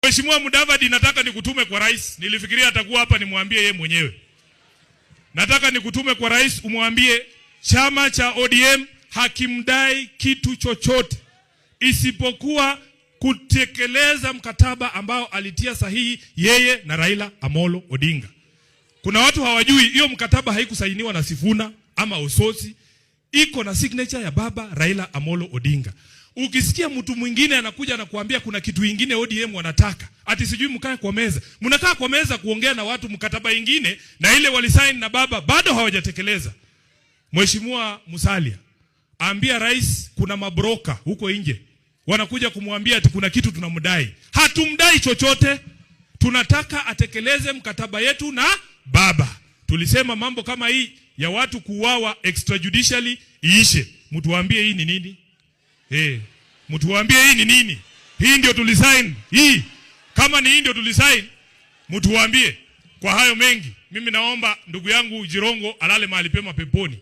Mheshimiwa Mudavadi, nataka nikutume kwa rais. Nilifikiria atakuwa hapa nimwambie yeye mwenyewe. Nataka nikutume kwa rais umwambie chama cha ODM hakimdai kitu chochote isipokuwa kutekeleza mkataba ambao alitia sahihi yeye na Raila Amolo Odinga. Kuna watu hawajui hiyo mkataba haikusainiwa na Sifuna ama Osotsi, iko na signature ya baba Raila Amolo Odinga. Ukisikia mtu mwingine anakuja na kuambia kuna kitu ingine ODM wanataka, ati sijui mkae kwa meza, mnakaa kwa meza kuongea na watu mkataba ingine na ile walisign na baba bado hawajatekeleza. Mheshimiwa Musalia, ambia rais kuna mabroka huko nje wanakuja kumwambia ati kuna kitu tunamdai. Hatumdai chochote, tunataka atekeleze mkataba yetu na baba. Tulisema mambo kama hii ya watu kuuawa extrajudicially iishe. Mtuambie hii ni nini? Mtuambie hii ni nini? Hii ndio tulisign hii. Kama ni hii ndio tulisign, mtuambie. Kwa hayo mengi, mimi naomba ndugu yangu Jirongo alale mahali pema peponi.